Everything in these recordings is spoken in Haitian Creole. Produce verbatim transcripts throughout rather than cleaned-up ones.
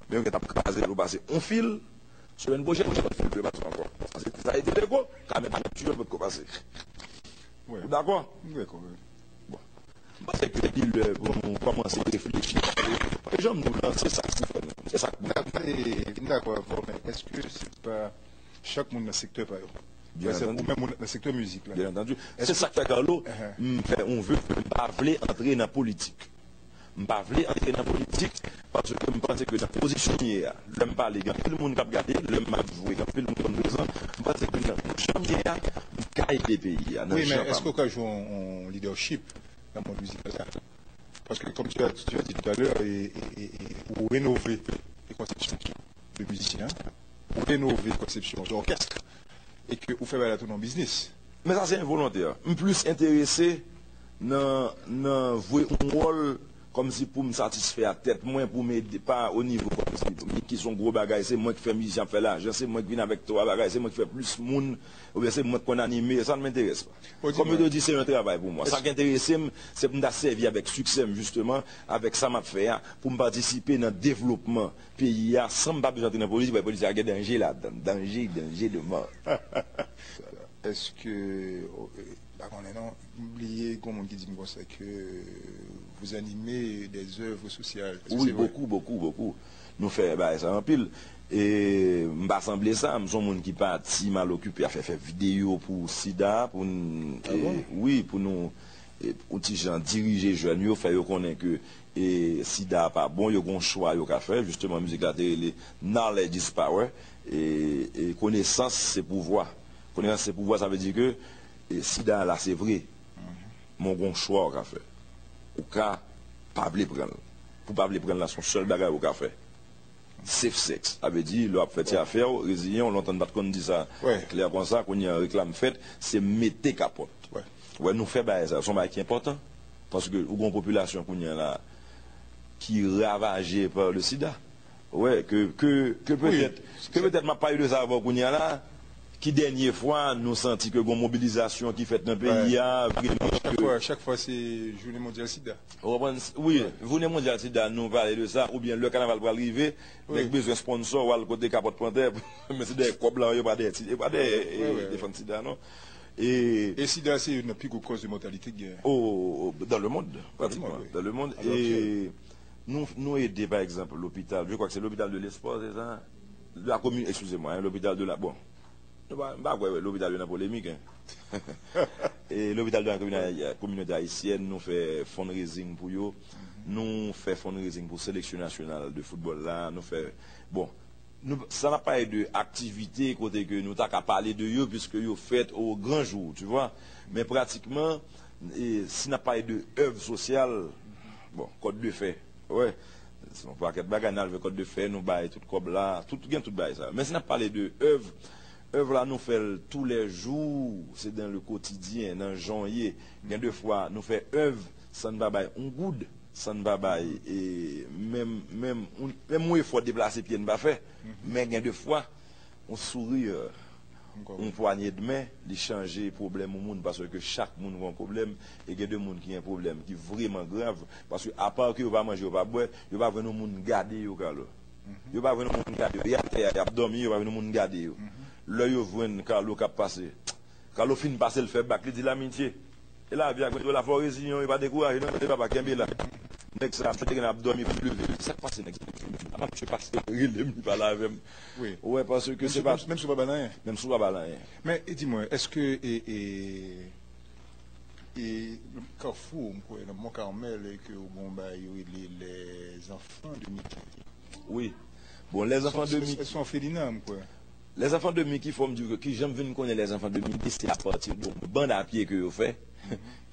Men yo gentan ap kraze l pou pase yon fil. Semèn pwochèn, yon lòt fil pou yo pase ankò. Sa se, sa se Deleko, ka menm ap tiye l potko pase. Ou dakò? M dakò, wi. Bon. M panse ke li lè pou nou kòmanse reflechi. E jan m di w lan, se sa k pou fè nou. Se sa k pou fè nou. M dakò avè w, men èske se pa chak moun nan sektè pa yo? Byen antandi. Ou menm ou nan sektè mizik la. Byen antandi. Se sa k fè, Carlo, m fè yon ve, m pa vle antre nan politik. M pa vle antre nan politik, paske m panse ke nan pozisyon m ye a, lè m pale, gen anpil moun k ap gade, lè m ap jwe, gen anpil moun konn prezan, m panse ke nan jan m ye a, m ka ede peyi a, nan jan pa m. Wi, men èske w ka jwe yon, yon leadership nan mond mizikal la? Paske, comme tu as, tu as dit tout à l'heure, e, e, e, e, ou renove konsepsyon de mizisyen an, ou renove konsepsyon de òkès, e ke ou fè bagay la tounen yon biznis. Men sa se envolontè. M plis enterese nan, nan vwe yon wòl kòmsi pou m satisfè a tèt mwen, pou m ede, pa o nivo kòmsi Mickey se yon gwo bagay, se mwen ki fè mizisyen ap fè lajan, se mwen ki vin avèk twa bagay, se mwen ki fè plis moun, oubyen se mwen ki konn anime, sa n m enterese pa. Kòm yo te di, se yon travay pou mwen. Sa k enterese m, se pou m ta sèvi avèk siksè m, jisteman, avèk sa m ap fè a, pou m patisipe nan devlopman peyi a, san m pa bezwen antre nan politik, paske politik la gen danje ladan l, danje, danje de mò. Èske, m pa konnen non, m bliye, gen yon moun ki di m konsa ke vous animez des œuvres sociales. Èske se vre? Wi, bokou, bokou, bokou. Nou fè bagay sa anpil. E m pa sanble sa, m se yon moun ki pati, m al okipe afè fè videyo pou sida, pou n, wi, pou nou, e, yon ti jan dirije jèn yo, fè yo konnen ke, e, sida a pa bon, yo gen yon chwa yo ka fè. Jisteman, mizik la te rele Knowledge is Power. E, e konesans se pouvwa. Konesans se pouvwa, sa vle di ke, e, sida a la, se vre. Men w gen yon chwa w ka fè. Ou ka pa vle pran l. Pou w pa vle pran l la, se yon sèl bagay ou ka fè. Safe sex. Sa vle di, lè w ap fè ti afè w, reziyen w. Lontan n pa t konn di sa klè konsa, kounye a reklam fèt, se mete kapòt. Ou wè, nou fè bagay sa, se yon bagay ki enpòtan. Paske ou gen yon popilasyon kounye a la ki ravaje pa le sida. Ou wè, ke, ke, ke petèt, ke petèt m ap pale de sa avè w kounye a la, ki dènye fwa nou santi ke gen yon mobilizasyon ki fèt nan peyi a, vreman ke. Chak fwa, chak fwa se jounen mondyal sida. Ou konprann? Wi, jounen mondyal sida, nou pale de sa, oubyen lè kanaval pral rive, nèg bezwen sponsò, w al kote Kapòt Pantè, men se dèyè kòb la, yo pa dèyè ti, yo pa dèyè, e, defann sida, non. E, e sida se youn nan pi gwo kòz de mòtalite ki genyen. O, dans le monde, pratiquement. Dans le monde, wi. E nou, nou ede, pa egzanp, lopital, je crois que c'est l'hôpital de l'espoir, c'est ça? De la commune, excusez-moi, hein, l'hôpital de la, bon, nou pa, m pa kwè lopital yo nan polemik, hein. E lopital de la kominote, kominote ayisyèn, nou fè fundraising pou yo. Nou fè fundraising pou seleksyon nasyonal de foutbòl la. Nou fè, bon, nou, sa n ap pale de aktivite kote ke nou ta ka pale de yo, puiske yo fèt o gran jou, tu vois. Men pratikman, e, si n ap pale de èv sosyal, bon, kòd de fè, wè, se yon pakèt bagay, n al jwe kòd de fè, nou bay tout kòb la, tout, gen tout bagay sa. Men si n ap pale de èv, èv la, nou fè l toulèjou, se dans le quotidien, nan jan w ye. Gen de fwa, nou fè èv san n pa bay yon goud, san n pa bay, e, menm, menm, yon, menm yon efò deplase pye n pa fè. Men gen de fwa, yon souri, yon pwanye de men, li chanje pwoblèm yon moun, paske chak moun gen yon pwoblèm, e gen de moun ki gen pwoblèm ki vreman grav, paske apa ke yo pa manje, yo pa bwè, yo pa jwenn yon moun gade yo, Carlo. Yo pa jwenn yon moun gade yo, y atè a, y ap dòmi, yo pa jwenn yon moun gade yo. Lè yo jwenn Carlo k ap pase, Carlo fin pase, l fè bak, li di, Lamitye, e lavi a, gwo la fò reziyen w, e pa dekouraje non, e papa, kenbe la. Nèg sa, misye te gentan ap dòmi pou l leve. Sa k pase nèg sa? Apa misye pase rele m, li pale avè m. Ou wè, paske se pa. Menm si w pa ba l anyen. Menm si w pa ba l anyen. Men, e di mwen, èske, e, e, e, Kafou, m kwè, nan Mont Carmel, ke w gen yon bagay yo rele Les Enfants de Mickey. Wi. Bon, Les Enfants de Mickey. Se yon felina, m kwè. Les Enfants de Mickey, fò m di w ke kijan m vin konnen Les Enfants de Mickey, se apati de yon bann a pye ke yo fè,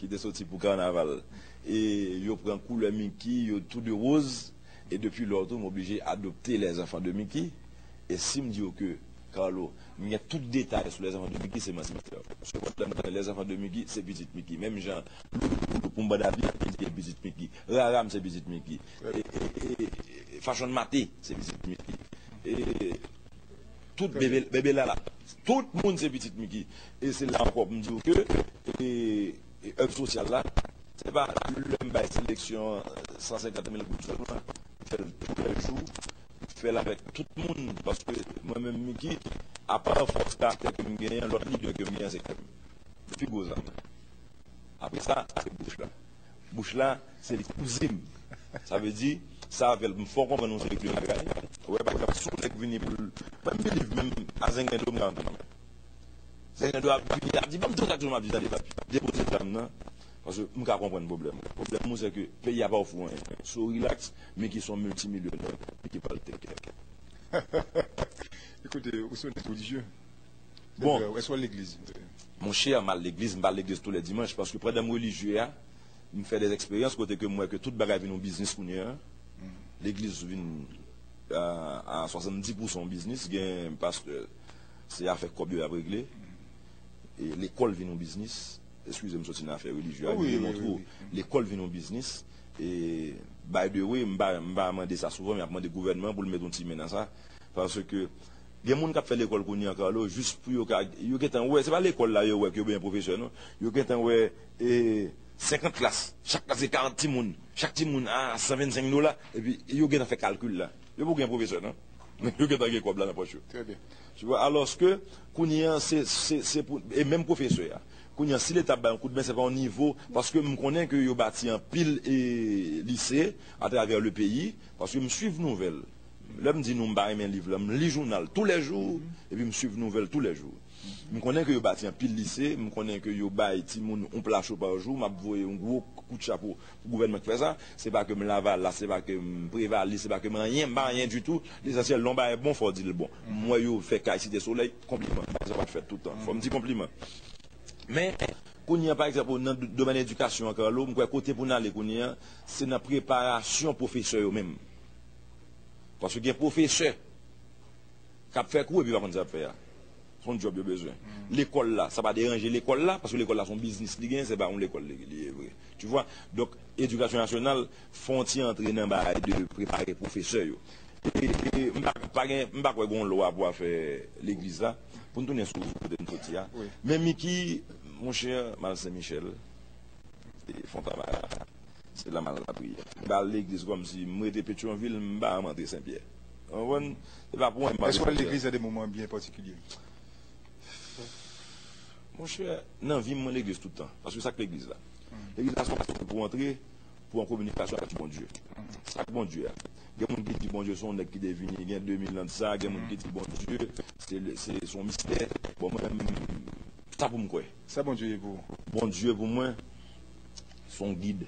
ki te soti pou kanaval. E yo pran koulè Mickey, yo tou de woz, e depi lò tou, m oblije adopte Les Enfants de Mickey. E si m di w ke, Carlo, m gen tout detay sou Les Enfants de Mickey, se manti m fè w. Paske lè m konnen Les Enfants de Mickey, se pitit Mickey. Menm jan, pou m banda pye, se pitit Mickey. Raram, se pitit Mickey. E, e, e, e, Fashion Maté, se pitit Mickey. E, Tout bebe, bebe Lala. Tout moun se pitit Mickey. E se la ankò pou m di w ke, e, e, èv sosyal la, se pa lè m bay seleksyon san senkant mil goud sèlman. M fè l tou lè jou. M fè l avèk tout moun, paske mwen menm, Micky, apa fòs karaktè ke m genyen, lòt lidè ke m genyen, se kè m. Pi gwo zam. Apre sa, se bouch la. Bouch la, se li kouzen m. Sa vle di, sa avè l, m fè w konprann yon seri de bagay. Ou wè, pa egzanp, si yon nèg vini pou l, mwen, m believe menm a Zenglen dlo, m ka antre nan men. Zenglen dlo ap vini, ap di, "Ban m tout sa tou," m ap di, "Tande, papi, depoze zam nan." Paske m ka konprann pwoblèm ou. Pwoblèm ou, se ke peyi a pa ofri w anyen. So relax, Micky se yon miltimilyonè, Micky pral take care. Ekoute, ou se yon nèg relijye. Bon. Èske w al legliz? Monchè, m al legliz, m pa al legliz tou lè dimanch, paske pandan m relijye a, m fè de eksperyans kote ke m wè ke tout bagay vin yon biznis kounye a. Legliz vin a, a swasanndis pousan yon biznis, gen pastè, se afè kòb yo y ap regle. E lekòl vin yon biznis. Eskize m, soti nan afè relijye a, wi, wi, wi, wi. Lekòl vin yon biznis. E, by the way, m pa, m pa mande sa souvan, men y ap mande gouvènman pou l met yon ti men nan sa. Paske gen moun k ap fè lekòl kounye a, Carlo, jis pou yo ka, yo gentan wè, se pa lekòl la yo wè ke yo bezwen pwofesè, non. Yo gentan wè, e, senkant klas, chak klas gen karant timoun, chak timoun a san vennsenk dola, epi yo gentan fè kalkil la. Yo poko gen pwofesè, non. Yo gentan gen kòb la nan pòch yo. Trè byen. Tu vois, alòske, kounye a, se, se, se pou, e menm pwofesè a. Kounye a, si Leta ap bay yon kout men, se pa yon nivo, paske m konnen ke yo bati anpil, e, lise atravè le peyi, paske m swiv nouvèl. Lè m di nou, m pa renmen liv la, m li jounal toulèjou, epi m swiv nouvèl toulèjou. M konnen ke yo bati anpil lise, m konnen ke yo bay timoun yon pla cho pa jou, m ap voye yon gwo kout chapo pou gouvènman ki fè sa. Se pa ke m lavalas, se pa ke m prevalis, se pa ke m anyen, m pa anyen ditou. Lesansyèl, lè yon bagay bon, fò w di l bon. M wè yo fè kay Site Solèy, konpliman. Sa pa t fèt tout tan. Fò m di konpliman. Men, kounye a, pa egzanp, nan d-, domèn edikasyon an, Carlo, m kwè kote pou n ale kounye a, se nan preparasyon pwofesè yo menm. Paske gen pwofesè k ap fè kou epi pa konn sa y ap fè a. Se yon djòb yo bezwen. Lekòl la, sa pa deranje lekòl la, paske lekòl la se yon biznis li genyen, se pa yon lekòl li, li ye vre. Tu vois? Donk, edikasyon nasyonal fè yon ti antre nan bagay de prepare pwofesè yo. E, e, m pa, pa gen, m pa kwè gen yon lwa pou afè legliz la. Pou n tounen sou kote n soti a. Wi. Men Micky, monchè, m al Sen Michèl, e, fè yon travay a. Se la m al lapriyè. M pa al legliz kòmsi m rete Petyonvil, m pa janm antre Senpyè. Ou konprann? Se pa pou anyen m pa antre Senpyè. Èske w al legliz nan de moman byen patikilye? Monchè, nan vi m, mwen legliz tout tan. Paske sa k legliz la? Legliz la se yon fason pou w antre, pou w an kominikasyon avèk Bondye. Sa k Bondye a? Gen moun ki di Bondye se yon nèg ki te vini gen de mil an de sa, gen moun ki di Bondye se, se, se yon mistè. Bon, mwen menm, sa pou m kwè. Sa Bondye ye pou ou? Bondye pou mwen, se yon gid.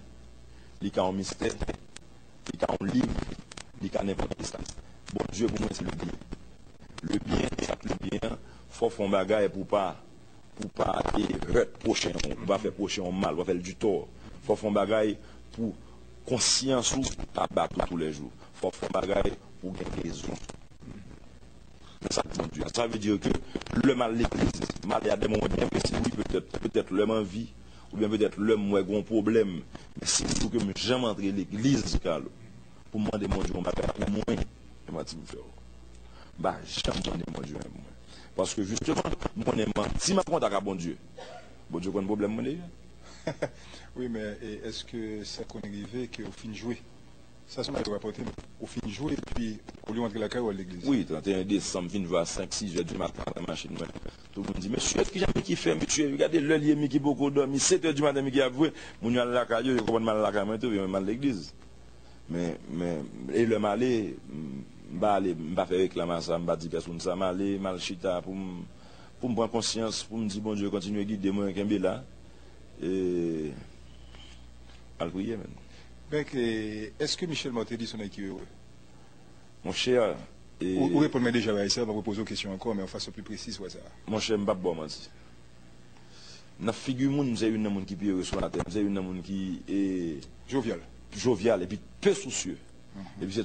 Li ka yon mistè, li ka yon liv, li ka nenpòt kisa. Bondye pou mwen, se le byen. Le byen, sa k le byen an, fò w fè yon bagay pou w pa, pou w pa, e, hurt pwochen w, pou w pa fè pwochen w mal, pou w pa fè l du tort. Fò w fè yon bagay pou konsyans ou pa bat ou toulèjou. Fò w fè yon bagay pou w gen rezon. Men sa k Bondye a. Sa vle di ke lè m al legliz, m ale a de moman byen presi, wi, petèt, petèt lè m anvi, oubyen petèt lè m wè gen yon pwoblèm. Men si m di w ke m janm antre legliz, Carlo, pou m mande Bondye yon bagay pou mwen, e manti m fè w. M pa janm mande Bondye anyen pou mwen. Paske jisteman, m konnen manti m ap kontak a Bondye. Bondye konn pwoblèm mwen deja. Wi, men, e, èske sa konn rive ke w fin jwe? Sa se yon bagay w rapòte m. Ou fin jwe, epi olye w antre lakay ou al legliz. Wi, trannteyen desanm, fin jwe a senk, sis è di maten nan machin mwen. Tout moun di, "Mesye, kijan Micky fè, mesye? Gade lè l ye, Micky poko dòmi. Sèt è di maten, Micky ap jwe." Moun yo al lakay yo, yo konprann m al lakay mwen tou, yo menm al legliz. Men, men, e lè m ale, m, m pa ale, m pa fè reklam a sa, m pa di pèsonn sa, m ale, m al chita pou m, pou m pran konsyans, pou m di, "Bondye, kontinye gide mwen, kenbe la." E, al priye, men. Donk, e, èske Michel Martelly se yon nèg ki ere? Monchè, e, ou, ou reponn mwen deja, Raïssa, m ap repoze w kesyon ankò, men yon fason pli presiz, wè sa. Monchè, m p ap ba w manti. Nan figi moun, m se youn nan moun ki pi ere sou latè. M se youn nan moun ki, e, jovyal. Jovyal, epi pe sousye. Epi se